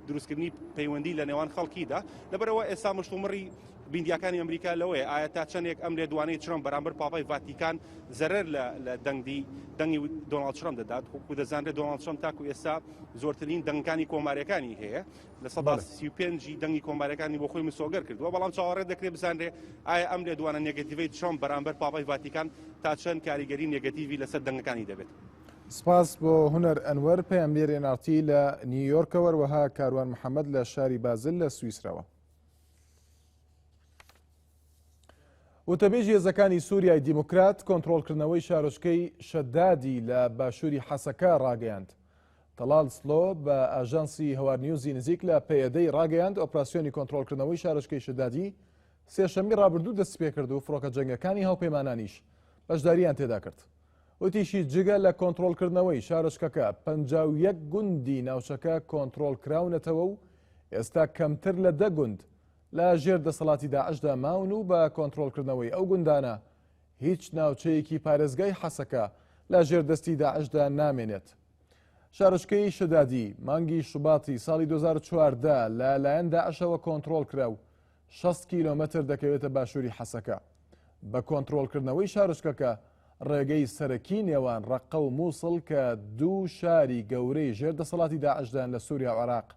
دروستکردنی پەیوەندی لە نێوان خەڵکیدا. لەبەرئەوە ئێستا مشتومڕی میدیاکانی ئەمریکا لەوەیە ئایا تا چەندێک ئەم لێدوانەی ترەمپ بەرامبەر پاپای ڤاتیکان زەرەر لە دەنگی دەنگی دۆناڵد ترەمپ دەدات وەکو دەزانرێت دۆناڵد ترەمپ تاکو ئێستا زۆرترین دەنگەکانی کۆماریەکانی هەیە 35% دەنگی کۆماریەکانی بۆ خۆی مسۆگەر کردووە بەڵام چاوەڕێ دەکرێت بزانرێ ئایا ئەم لێدوانە نێگەتیڤەی ترەمپ بەرامبەر پاپای ڤاتیکان تا چەند کاریگەری نێگەتیڤی لەسەر دەنگەکانی دەبێت. سپاس بۆ هونەر ئەنوەر پەیامنێری ئێن ئاڕ تی لە نیویۆرکەوە هەروەها کاروان محەمەد لە شاری بازل لە سویسرەوە. وتەبێژی هێزەکانی سووریای دیموکرات کۆنترۆڵکردنەوەی شارۆچکەی شەدادی لە باشووری حەسەکە ڕاگەیاند. تەڵال سلۆ بە ئاژانسی هەوار نیوزی نزیک لە پەیەدەی ڕاگەیاند ئۆپراسیۆنی کۆنترۆڵکردنەوەی شارۆچکەی شەدادی سێشەممی ڕابردوو دەستپێکرد و فڕۆکە جەنگەکانی هاوپەیمانانیش بەشدارییان تێدا کرد. وتیشی جگە لە کۆنترۆڵکردنەوەی شارۆچکەکە 51 گوندی ناوچەکە کۆنترۆڵکراونەتەوە و ئێستا کەمتر لە دە گوند لە ژێر دەسەڵاتی داعشدا ماون و بە کۆنترۆڵکردنەوەی ئەو گوندانە هیچ ناوچەیەکی پارێزگای حەسەکە لە ژێر دەستی داعشدا نامێنێت. شارۆچکەی شەدادی مانگی شوباتی ساڵی 2014 لە لایەن داعشەوە کۆنترۆڵ کرا و 60 کیلۆمەتر دەکەوێتە باشووری حەسەکە. بە کۆنترۆڵکردنەوەی شارۆچکەکە ڕێگەی سەرەکی نێوان ڕەققە و مووسڵ کە دوو شاری گەورەی ژێر دەسەڵاتی داعشدان لە سووریا و عێراق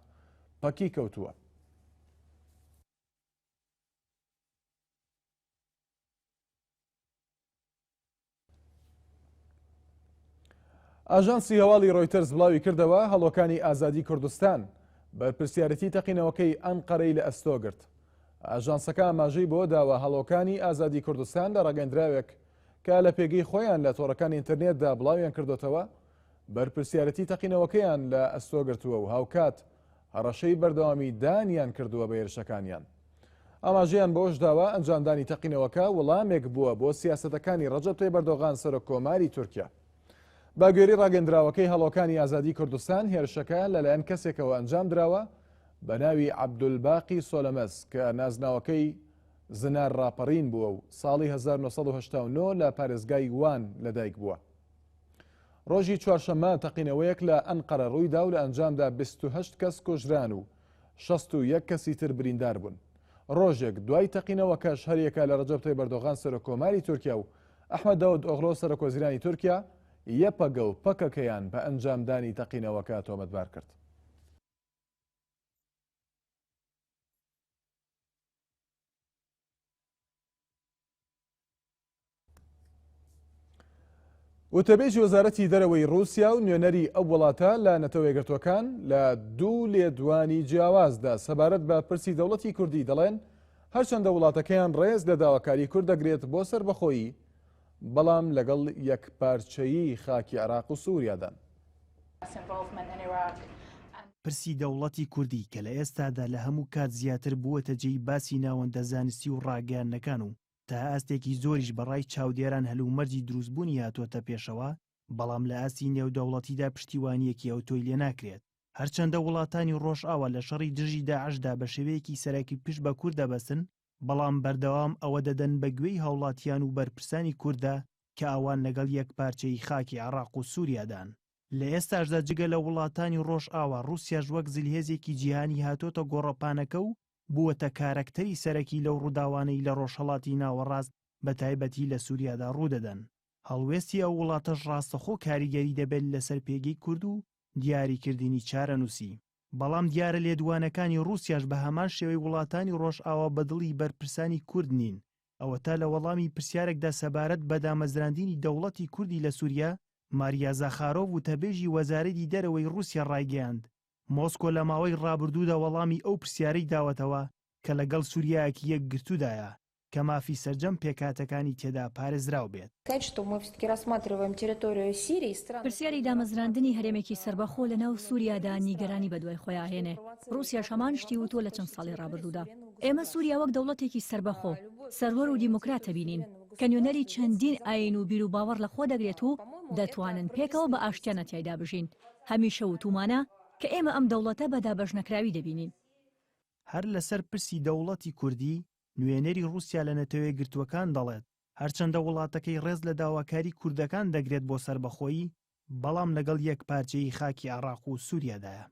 پەکی کەوتووە. ئاژانسی هەواڵی ڕۆیتەرز بڵاوی کردەوە هەڵۆکانی ئازادی کوردستان بەرپرسیارەتی تەقینەوەکەی ئەنقەرەی لە ئەستۆ گرت. ئاژانسەکە ئاماژەی بۆ داوە هەڵۆکانی ئازادی کوردستان لە ڕاگەندراوێک کە لە پێگەی خۆیان لە تۆڕەکانی ئینتەرنێتدا بڵاویان کردوتەوە بەرپرسیارەتی تەقینەوەکەیان لە ئەستۆ گرتووە و هاوکات هەڕەشەی بەردەوامی دانیان کردووە بە هێرشەکانیان. ئاماژەیان بەوەش داوە ئەنجامدانی تەقینەوەکە وەڵامێک بووە بۆ سیاسەتەکانی ڕەجەب تەیب ئەردۆغان سەرۆک کۆماری تورکیا. بە گوێرەی ڕاگەندراوەکەی هەڵۆکانی ئازادی کوردستان هێرشەکە لەلایەن کەسێکەوە ئەنجام دراوە بە ناوی عەبدولباقی سۆلەمەز کە نازناوەکەی زنار ڕاپەڕین بووە و ساڵی 1989 لە پارێزگای وان لەدایک بووە. ڕۆژی چوارشەممە تەقینەوەیەک لە ئەنقەرە ڕوویدا و لە ئەنجامدا 28 کەس کوژران و 61 کەسی تر بریندار بوون. ڕۆژێک دوای تەقینەوەکەش هەریەکە لە ڕەجەب تەیب ئەردۆغان سەرۆککۆماری تورکیا و ئەحمەد داود ئۆغلۆ سەرۆکوەزیرانی تورکیا یەپەگە و پەکەکەیان بە ئەنجامدانی تەقینەوەکە تۆمەتبار کرد. وتەبێژی وەزارەتی دەرەوەی ڕووسیا و نوێنەری ئەو وڵاتە لە نەتەوە یەکگرتووەکان لە دوو لێدوانی جیاوازدا سەبارەت بە پرسی دەوڵەتی کوردی دەڵێن هەرچەندە وڵاتەکەیان ڕێز لە داواکاری کورد دەگرێت بۆ سەربەخۆیی بەڵام لەگەڵ یەکپارچەیی خاکی عێراق و سووریادان. پرسی دەوڵەتی کوردی کە لە ئێستادا لە هەموو کات زیاتر بووەتە جێی باسی ناوەندە زانستی و ڕاگەیاندنەکان و تا ئاستێکی زۆریش بە ڕای چاودێران هەلومەرجی دروستبوونی هاتووەتە پێشەوە، بەڵام لە ئاستی نێودەوڵەتیدا پشتیوانییەکی ئەوتۆی لێ ناکرێت. هەرچەندە وڵاتانی ڕۆژئاوا لە شەڕی دژی داعشدا بە شێوەیەکی سەرەکی پشت بە کورد دەبەستن، بەڵام بەردەوام ئەوە دەدەن بە گوێی هاوڵاتیان و بەرپرسانی کورددا کە ئەوان لەگەڵ یەکپارچەیی خاکی عێراق و سوریادان. لە ئێستاشدا جگە لە وڵاتانی ڕۆژئاوا، ڕوسیاش وەک زلهێزێکی جیهانی هاتۆتە گۆڕەپانەکە و. بووەتە کارەکتەری سەرەکی لەو ڕووداوانەی لە ڕۆژهەڵاتی ناوەڕاست بە تایبەتی لە سوریادا ڕوودەدەن. هەڵوێستی ئەو وڵاتەش ڕاستەخۆ کاریگەری دەبێت لەسەر پێگەی کورد و دیاریکردنی چارەنووسی. بەڵام دیارە لێدوانەکانی ڕووسیاش بە هەمان شێوەی وڵاتانی ڕۆژئاوا بە دڵی بەرپرسانی کورد نین. ئەوەتا لە وەڵامی پرسیارێکدا سەبارەت بە دامەزراندینی دەوڵەتی کوردی لە سوریا، ماریا زاخارۆڤ وتەبێژی وەزارەتی دەرەوەی ڕووسیا ڕایگەیاند، مۆسکۆ لە ماوەی ڕابردوودا وەڵامی ئەو پرسیارەی داوەتەوە کە لەگەڵ سوریایەکی یەکگرتوودایە کە مافی سەرجەم پێکهاتەکانی تێدا پارێزراو بێت. پرسیاری دامەزراندنی هەرێمێکی سەربەخۆ لە ناو سوریادا نیگەرانی بەدوای خۆیا ئەهێنێ. ڕووسیاش هەمان شتی وتووە لە چەند ساڵی ڕابردوودا. ئێمە سوریا وەک دەوڵەتێکی سەربەخۆ، سەروەر و دیموکرات ئەبینین کە نوێنەری چەندین ئایین و بیروباوەڕ لە خۆ دەگرێت و دەتوانن پێکەوە بە ئاشتیانە تیایدا بژین. هەمیشە وتوومانە کە ئێمە ئەم دەوڵەتە بە دابەشنەکراوی دەبینین. هەر لەسەر پرسی دەوڵەتی کوردی، نوێنەری ڕووسیا لە نەتەوەیەکگرتووەکان دەڵێت، هەرچەندە وڵاتەکەی ڕێز لە داواکاری کوردەکان دەگرێت بۆ سەربەخۆیی، بەڵام لەگەڵ یەکپارچەیی خاکی عێراق و سووریادایە.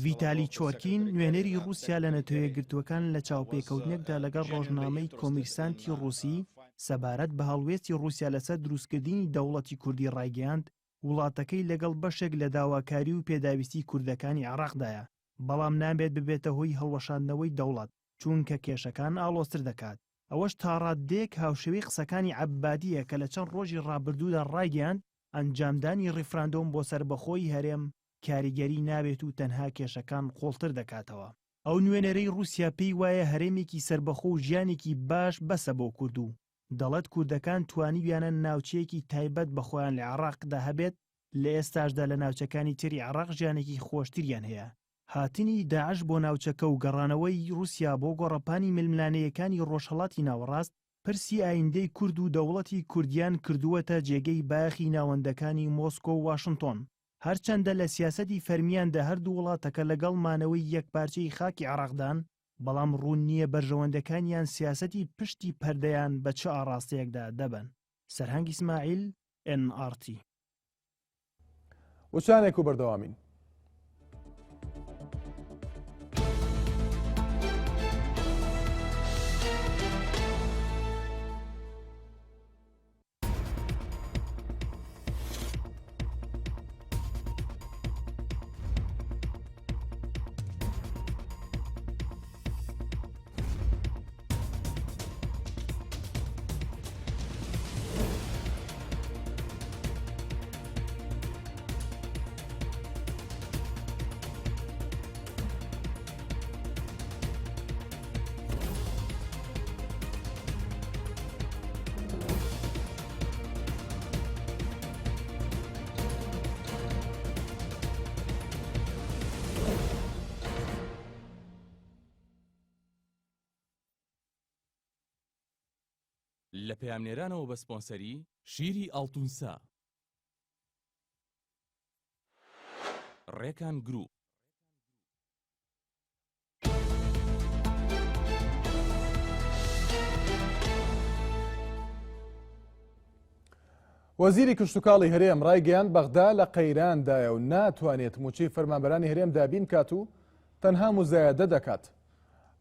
ڤیتالی چۆرکین، نوێنەری ڕووسیا لە نەتەوەیەکگرتووەکان لە چاوپێکەوتنێکدا لەگەڵ ڕۆژنامەی کۆمیرسانتی ڕووسی سەبارەت بە هەڵوێستی ڕووسیا لەسەر دروستکردنی دەوڵەتی کوردی ڕایگەیاند، وڵاتەکەی لەگەڵ بەشێک لە داواکاری و پێداویستی کوردەکانی عێراقدایە، بەڵام نابێت ببێتە هۆی هەڵوەشاندنەوەی دەوڵەت، چونکە کێشەکان ئاڵۆزتر دەکات. ئەوەش تاڕاددەیەک هاوشێوەی قسەکانی عەبادییە کە لە چەند ڕۆژی ڕابردوودا ڕایگەیاند، ئەنجامدانی ڕیفراندۆم بۆ سەربەخۆیی هەرێم کاریگەری نابێت و تەنها کێشەکان قوڵتر دەکاتەوە. ئەو نوێنەرەی ڕووسیا پێی وایە هەرێمێکی سەربەخۆ و ژیانێکی باش بەسە بۆ کورد و دەڵێت کوردەکان توانیویانە ناوچەیەکی تایبەت بە خۆیان لە عێراقدا هەبێت، لە ئێستاشدا لە ناوچەکانی تری عێراق ژیانێکی خۆشتریان هەیە. هاتنی داعش بۆ ناوچەکە و گەڕانەوەی ڕووسیا بۆ گۆڕەپانی ململانێیەکانی ڕۆژهەڵاتی ناوەڕاست، پرسی ئایندەی کورد و دەوڵەتی کوردیان کردووەتە جێگەی بایەخی ناوەندەکانی مۆسکۆ و واشنتۆن. هەرچەندە لە سیاسەتی فەرمییاندا هەردوو وڵاتەکە لەگەڵ مانەوەی یەکپارچەی خاکی عێراقدان، بەڵام ڕوون نییە بەرژەوەندەکانیان سیاسەتی پشتی پەردەیان بە چ ئاڕاستەیەکدا دەبەن. سەرهەنگ ئیسماعیل، ئێن ئاڕ تی. وچانێک و بەردەوامین. لە پەیامنێرانەوە بە سپۆنسەری شیری ئاڵتونسا. ڕێکان گروپ. وەزیری کشتوکاڵی هەرێم ڕایگەیاند بەغدا لە قەیراندایە و ناتوانێت مووچەی فەرمانبەرانی هەرێم دابین کات و تەنها موزایەدە دەکات.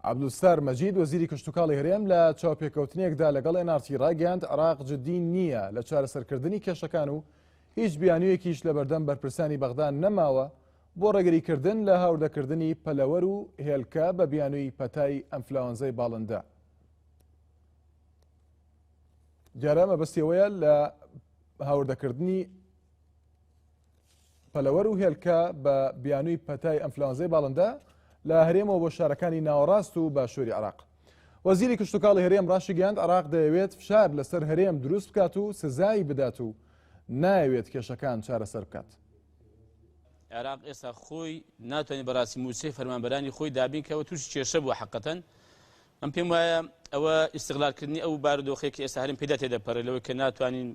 عەبدولستار مەجید وەزیری کشتوکاڵی هەرێم لە چاوپێکەوتنێکدا لەگەڵ NRT ڕایگەیاند عێراق جدی نییە لە چارەسەرکردنی کێشەکان و هیچ بیانوویەکیش لەبەردەم بەرپرسانی بەغدا نەماوە بۆ ڕێگریکردن لە هاوردەکردنی پەلەوەر و هێلکە بە بیانووی پەتای ئەنفلەوەنزای باڵندە. دیارە مەبەستی ئەوەیە لە هاوردەکردنی پەلەوەر و هێلکە بە بیانووی پەتای ئەنفلەوەنزای باڵندە لە هەرێمەوە بۆ شارەکانی ناوەڕاست و باشووری عێراق. وەزیری کشتوکاڵی هەرێم ڕاشیگەیاند عێراق دەیەوێت فشار لەسەر هەرێم دروست بکات و سزای بدات و نایەوێت کێشەکان چارەسەر بکات. عێراق ئێستا خۆی ناتوانێت بەڕاستی مووچەی فەرمانبەرانی خۆی دابین کە تووشی کێشە بووە حقەتەن من پێم وایە ئەوە ئیستغلالکردنی ئەو بارودۆخێک کە ئێستا هەرێم پێدا تێدەپەڕێ لەوەی کە ناتوانین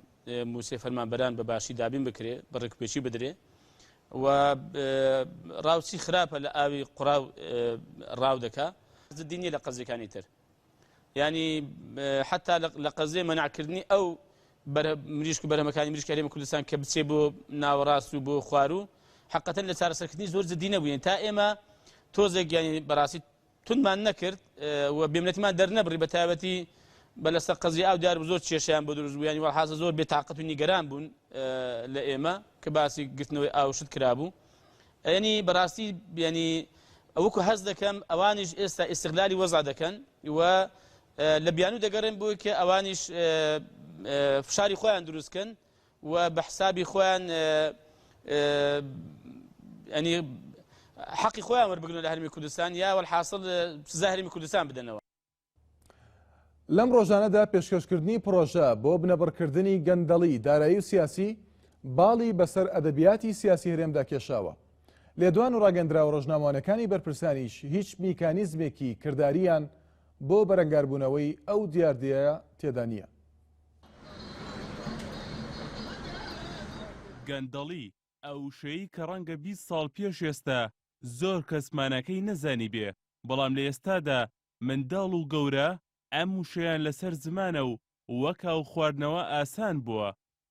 مووچەی فەرمانبەران بە باشی دابین بکرێ بە ڕێکوپێکی بدرێ و ڕاوچی خراپە لە ئاوی قوڕاو ڕاو دەکا زدی نییە لە قەزیەکانی تر ینی حتا لە قەزیە مەنعکردنی ئەو مریشک و بەرهەمەکانی مریشک هەرێمی کوردستان کە بچێ بۆ ناوەڕاست و بۆ خواروو حقەتەن لە چارەسەرکردنی زۆر جدی نەبووین تا ئێمە تۆزێک یانی بەڕاستی توندمان نەکرد و بێمنەتیمان دەرنەبڕی بە تایبەتی بە لەسەر قەزی ئاو دیار بوو زۆر کێشەیان بۆ دروست بوو یانی وەڵحازە زۆر بێتاقەت و نیگەران بوون لە ئێمە کە باسی گرتنەوەی ئاو شت کرابوو ینی بەڕاستی ینی ئەوەکو هەست دەکەم ئەوانیش ئێستا ئیستغلالی وەزع دەکەن و لە بیانوو دەگەڕێن بۆی کە ئەوانیش فشاری خۆیان دروستکەن و بە حسابی خۆیان ینی حەقی خۆیان وەربگرن لە هەرمی کوردستان یا وەلحاصل سزای هەرمی کوردستان بدەنەوە. لەم ڕۆژانەدا پێشکەشکردنی پڕۆژە بۆ بنەبڕکردنی گەندەڵی دارایی و سیاسی باڵی بەسەر ئەدەبیاتی سیاسی هەرێمدا کێشاوە. لێدوان و ڕاگەندراوە ڕۆژنامەوانەکانی بەرپرسانیش هیچ میکانیزمێکی کردارییان بۆ بەرەنگاربوونەوەی ئەو دیاردەیە تێدا نییە. گەندەڵی، ئەو وشەیەی کە ڕەنگە 20 ساڵ پێش ئێستا زۆر کەس ماناکەی نەزانیبێ، بەڵام لە ئێستادا منداڵ و گەورە ئەم وشەیان لەسەر زمانە و وەک ئاو خواردنەوە ئاسان بووە.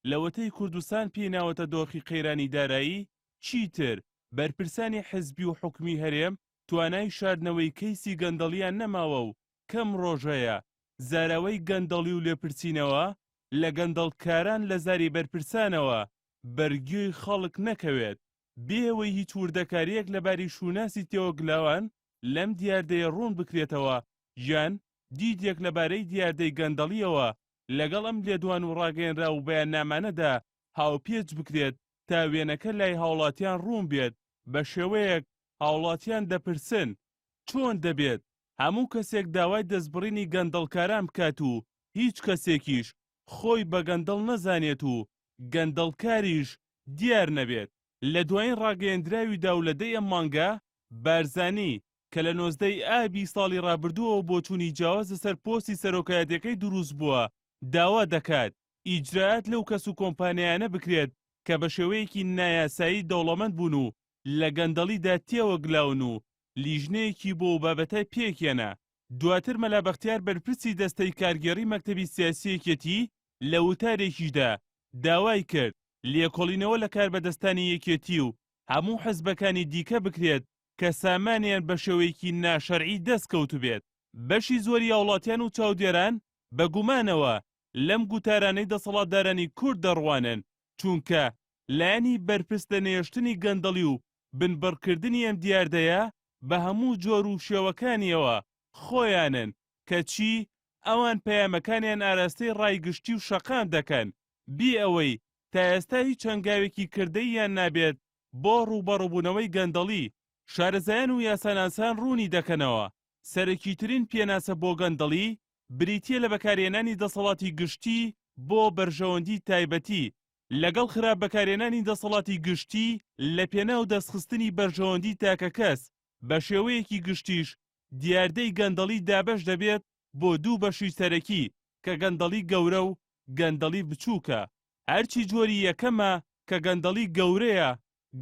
لەوەتەی کوردستان پێی ناوەتە دۆخی قەیرانی دارایی، چیتر بەرپرسانی حزبی و حکومی هەرێم توانای شاردنەوەی کەیسی گەندەڵیان نەماوە و کەم ڕۆژەیە زاراوەی گەندەڵی و لێپرسینەوە لە گەندەڵکاران لە زاری بەرپرسانەوە بەر گوێی خەڵک نەکەوێت، بێ ئەوەی هیچ وردەکارییەک لە باری شووناسی تێوەگلاوان لەم دیاردەیە ڕوون بکرێتەوە یان دیدێک لە بارەی دیاردەی گەندەڵییەوە لەگەڵ ئەم لێدوان و ڕاگەیەنراو و بەیاننامانەدا هاوپێچ بکرێت تا وێنەکە لای هاوڵاتیان ڕوون بێت بە شێوەیەک هاوڵاتیان دەپرسن چۆن دەبێت هەموو کەسێک داوای دەستبڕینی گەندەڵکاران بکات و هیچ کەسێکیش خۆی بە گەندەڵ نەزانێت و گەندەڵکاریش دیار نەبێت. لە دوایین ڕاگەیەندراویدا و لە دە ی ئەم مانگە، بارزانی، کە لە 19 ی ئابی ساڵی ڕابردووەوە بۆچوونی جیاواز لەسەر پۆستی سەرۆکایەتیەکەی دروست بووە، داوا دەکات ئیجرائات لەو کەس و کۆمپانیایانە بکرێت کە بە شێوەیەکی نایاسایی دەوڵەمەند بوون و لە گەندەڵیدا تێوەگلاون و لیژنەیەکی بۆ و بابەتە پێکهێنا. دواتر مەلا بەختیار بەرپرسی دەستەی کارگێڕی مەکتەبی سیاسی یەکێتی لە وتارێکیشدا داوای کرد لێکۆڵینەوە لە کاربەدەستانی یەکێتی و هەموو حزبەکانی دیکە بکرێت کە سامانیان بە شێوەیەکی ناشەرعی دەست کەوتبێت. بەشی زۆری هاوڵاتیان و چاودێران بە گومانەوە لەم گوتارانەی دەسەڵاتدارانی کورد دەڕوانن، چونکە لایەنی بەرپرس لە نەهێشتنی گەندەڵی و بنبڕکردنی ئەم دیاردەیە بە هەموو جۆر و شێوەکانیەوە خۆیانن، کەچی ئەوان پەیامەکانیان ئاراستەی ڕای گشتی و شەقام دەکەن بی ئەوەی تا ئێستا هیچ هەنگاوێکی کردەییان نابێت بۆ ڕووبەڕووبوونەوەی گەندەڵی. شارەزایان و یاساناسان ڕوونی دەکەنەوە، سەرەکیترین پێناسە بۆ گەندەڵی بریتییە لە بەکارهێنانی دەسەڵاتی گشتی بۆ بەرژەوەندی تایبەتی، لەگەڵ خراپ بەکارهێنانی دەسەڵاتی گشتی لە پێناو دەستخستنی بەرژەوەندی تاکەکەس، بە شێوەیەکی گشتیش دیاردەی گەندەڵی دابەش دەبێت بۆ دوو بەشی سەرەکی کە گەندەڵی گەورە و گەندەڵی بچووکە. هەرچی جۆری یەکەمە کە گەندەڵی گەورەیە،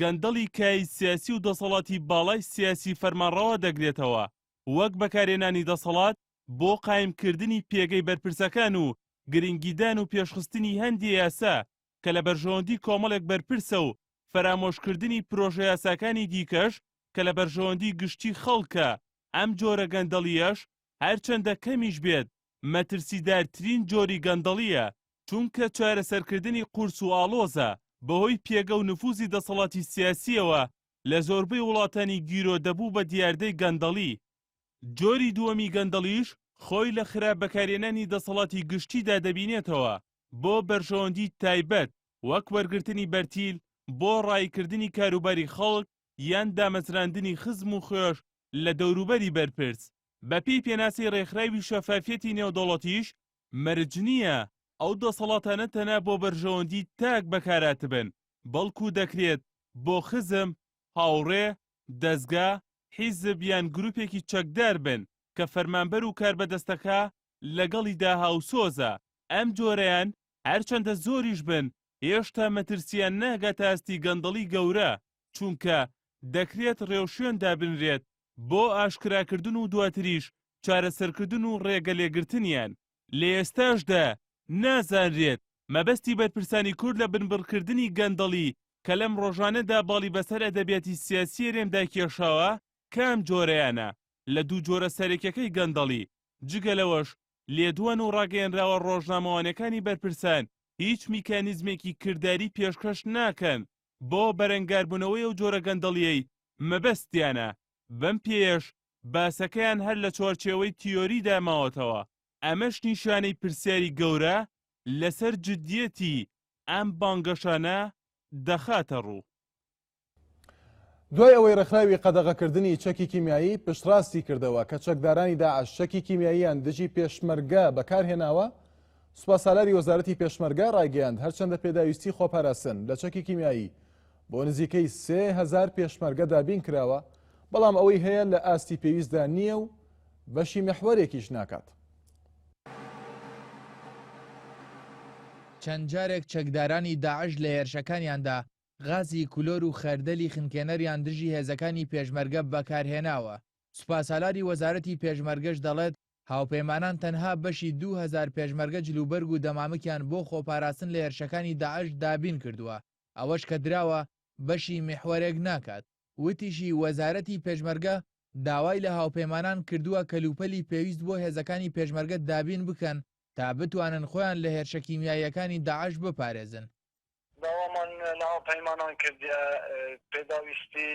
گەندەڵی کایەی سیاسی و دەسەڵاتی باڵای سیاسی فەرمانڕەوا دەگرێتەوە، وەک بەکارهێنانی دەسەڵات بۆ قایمکردنی پێگەی بەرپرسەکان و گرنگیدان و پێشخستنی هەندێ یاسا کە لە بەرژەوەندی کۆمەڵێک بەرپرسە و فەرامۆشکردنی پرۆژەیاساکانی دیکەش کە لە بەرژەوەندی گشتی خەڵکە، ئەم جۆرە گەندەڵییەش هەرچەندە کەمیش بێت مەترسیدارترین جۆری گەندەڵییە، چونکە چارەسەرکردنی قورس و ئاڵۆزە، بەهۆی پێگە و نفوزی دەسەڵاتی سیاسییەوە لە زۆربەی وڵاتانی گیرۆدەبوو بە دیاردەی گەندەڵی. جۆری دووەمی گەندەڵیش خۆی لە خراپ بەکارهێنانی دەسەڵاتی گشتیدا دەبینێتەوە بۆ بەرژەوەندی تایبەت، وەک وەرگرتنی بەرتیل بۆ ڕاییکردنی کاروباری خەڵک یان دامەزراندنی خزم و خوێش لە دەوروبەری بەرپرس. بەپێی پێناسەی ڕێکخراوی شەفافیەتی نێودەوڵەتیش، مەرج نییە ئەو دەسەڵاتانە تەنها بۆ بەرژەوەندی تاک بەکارهاتبن، بەڵکو دەکرێت بۆ خزم، هاوڕێ، دەزگا، حیزب یان گروپێکی چەکدار بن کە فەرمانبەر و کاربەدەستەکە لەگەڵیدا هاوسۆزە، ئەم جۆرەیان هەرچەندە زۆریش بن هێشتا مەترسییان ناگاتە ئاستی گەندەڵی گەورە، چونکە دەکرێت ڕێوشوێن دابنرێت بۆ ئاشکراکردن و دواتریش چارەسەرکردن و ڕێگەلێگرتنیان. لە ئێستاشدا نازانرێت مەبەستی بەرپرسانی کورد لە بنبڕکردنی گەندەڵی کە لەم ڕۆژانەدا باڵی بەسەر ئەدەبیاتی سیاسی هەرێمدا کێشاوە، کام جۆرەیانە لە دوو جۆرە سەرەکیەکەی گەندەڵی، جگە لەوەش لێدوان و ڕاگەیەنراوە ڕۆژنامەوانیەکانی بەرپرسان هیچ میکانیزمێکی کرداری پێشکەش ناکەن بۆ بەرەنگاربوونەوەی ئەو جۆرە گەندەڵیەی مەبەستیانە، بەم پێیەش باسەکەیان هەر لە چوارچێوەی تیۆریدا ماوەتەوە، ئەمەش نیشانەی پرسیاری گەورە لەسەر جدیەتی ئەم بانگەشانە دەخاتە ڕوو. دوای ئەوەی ڕێکخراوی قەدەغەکردنی چەکی کیمیایی پشتڕاستی کردەوە کە چەکدارانی داعش چەکی کیمیاییان دژی پێشمەرگە بەکارهێناوە، سوپاسالاری وەزارەتی پێشمەرگە ڕایگەیاند هەرچەندە پێداویستی خۆپاراستن لە چەکی کیمیایی بۆ نزیکەی 3000 پێشمەرگە دابین کراوە، بەڵام ئەوەی هەیە لە ئاستی پێویستدا نییە و بەشی میحوەرێکیش ناکات. چەند جارێک چەکدارانی داعش لە هێرشەکانیاندا غازی کلۆر و خەردەلی خنکێنەریان دژی هێزەکانی پێشمەرگە بەکارهێناوە، سوپاسالاری وەزارەتی پێشمەرگەش دەڵێت، هاوپەیمانان تەنها بەشی 2000 پێشمەرگە جلوبەرگ و دەمامکیان بۆ خۆپاراستن لە هێرشەکانی داعش دابینکردووە، ئەوەش کە دراوە بەشی میحوەرێک ناکات. وتیشی، وەزارەتی پێشمەرگە داوای لە هاوپەیمانان کردووە کەلوپەلی پێویست بۆ هێزەکانی پێشمەرگە دابین بکەن تا بتوانن خۆیان لە هێرشە کیمیاییەکانی داعش بپارێزن. داوامان لە هاوپەیمانان کردیە پێداویستی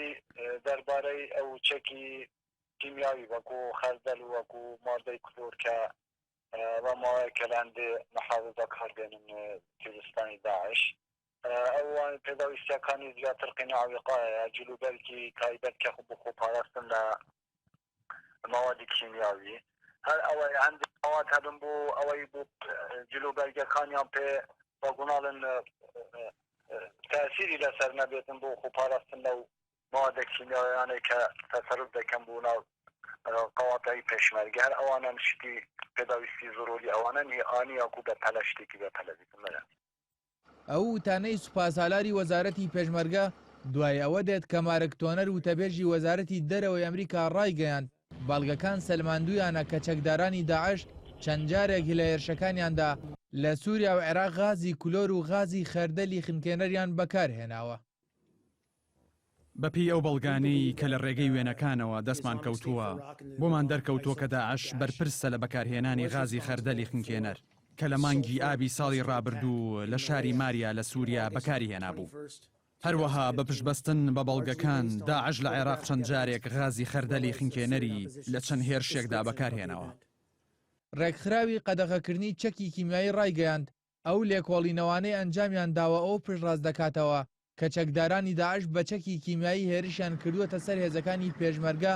دەربارەی ئەو چەکی کیمیاوی وەکو خەردەل و وەکو مادەی کلۆر کە وە ماوەیەکە لە هەندێ محافزە کار دێنن تیرۆریستانی داعش ئەو پێداویستیەکانی زیاتر قیناع وقایە جلوبەرگی تایبەت کە بۆ خۆپاراستن لە مەوادی کیمیاوی هەر ئەوەی هەندێک مەواد هەبن بۆ ئەوەی بۆ جلوبەرگەکانیان پێ بە گوناڵن تاسیری لەسەر نەبێتن بۆ خۆپاراستن لەو مەوادە کیمیاویانەی کە تەسەروف دەکەن بۆ ناو قەواتعی پێشمەرگە هەر ئەوانەن شتی پێداویستی زروری ئەوانەن هی ئانی یاکو بە پەلە شتێکی بە پەلە بیتن بەلێ. ئەو وتانەی سوپاسالاری وەزارەتی پێشمەرگە دوای ئەوە دێت کە مارک تۆنەر وتەبێژی وەزارەتی دەرەوەی ئەمریکا ڕایگەیاند بەڵگەکان سەلماندوویانە کە چەکدارانی داعش چەند جارێک لە هێرشەکانیاندا لە سوریا و عێراق غازی کلۆر و غازی خەردەلی خنکێنەریان بەکارهێناوە. بەپێی ئەو بەڵگانەی کە لە ڕێگەی وێنەکانەوە دەستمان کەوتووە، بۆمان دەرکەوتووە کە داعش بەرپرسە لە بەکارهێنانی غازی خەردەلی خنکێنەر کە لە مانگی ئابی ساڵی ڕابردوو لە شاری ماریا لە سووریا بەکاری هێنابوو. هەروەها بە پشتبەستن بە بەڵگەکان، داعش لە عێراق چەند جارێک غازی خەردەلی خنکێنەری لە چەند هێرشێکدا بەکارهێناوە. ڕێکخراوی قەدەغەکردنی چەکی کیمیایی ڕایگەیاند، ئەو لێکۆڵینەوانەی ئەنجامیان داوە ئەوە پشتڕاست دەکاتەوە کە چەکدارانی داعش بە چەکی کیمیایی هێرشیان کردووەتە سەر هێزەکانی پێشمەرگە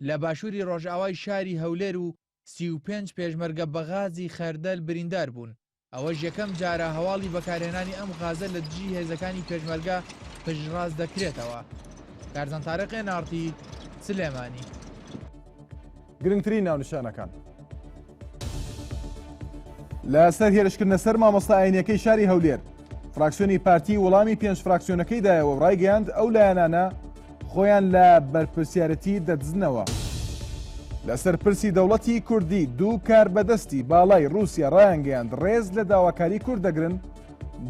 لە باشووری ڕۆژئاوای شاری هەولێر و 35 پێشمەرگە بە غازی خەردەل بریندار بوون، ئەوەش یەکەم جارە هەواڵی بەکارهێنانی ئەم غازە لە دژی هێزەکانی پێشمەرگە پشتڕاست دەکرێتەوە. کارزان تارق ئێن ئاڕ تی، سلێمانی. گرنگترین ناونیشانەکان. لەسەر هێرشکردنە سەر مامۆستا ئاینیەکەی شاری هەولێر فراکسیۆنی پارتی وەڵامی پێنج فراکسیۆنەکەی دایەوە و ڕایگەیاند ئەو لایەنانە خۆیان لە بەرپرسیارەتی دەدزنەوە. لەسەر پرسی دەوڵەتی کوردی دوو کاربەدەستی باڵای رووسیا ڕایانگەیاند ڕێز لە داواکاری کورد دەگرن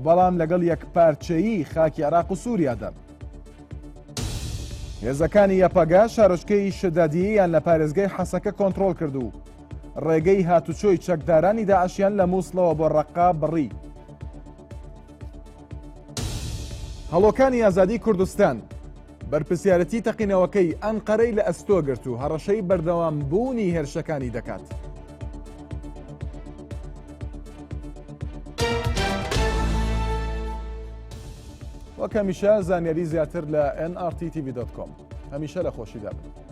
بەڵام لەگەڵ یەکپارچەیی خاکی عێراق و سووریادان. هێزەکانی یەپەگە شارۆچکەی شدادییان لە پارێزگای حەسەکە کۆنترۆڵ کرد و ڕێگەی هاتوچۆی چەکدارانی داعشیان لە مووسڵەوە بۆ ڕەققە بڕی. هەڵۆکانی ئازادی کوردستان بەرپرسیارەتی تەقینەوەکەی ئەنقەرەی لە ئەستۆ گرت و هەڕەشەی بەردەوام بوونی هێرشەکانی دەکات. وەک هەمیشە زانیاری زیاتر لە nrttv.com هەمیشە لە خۆشیدا بن.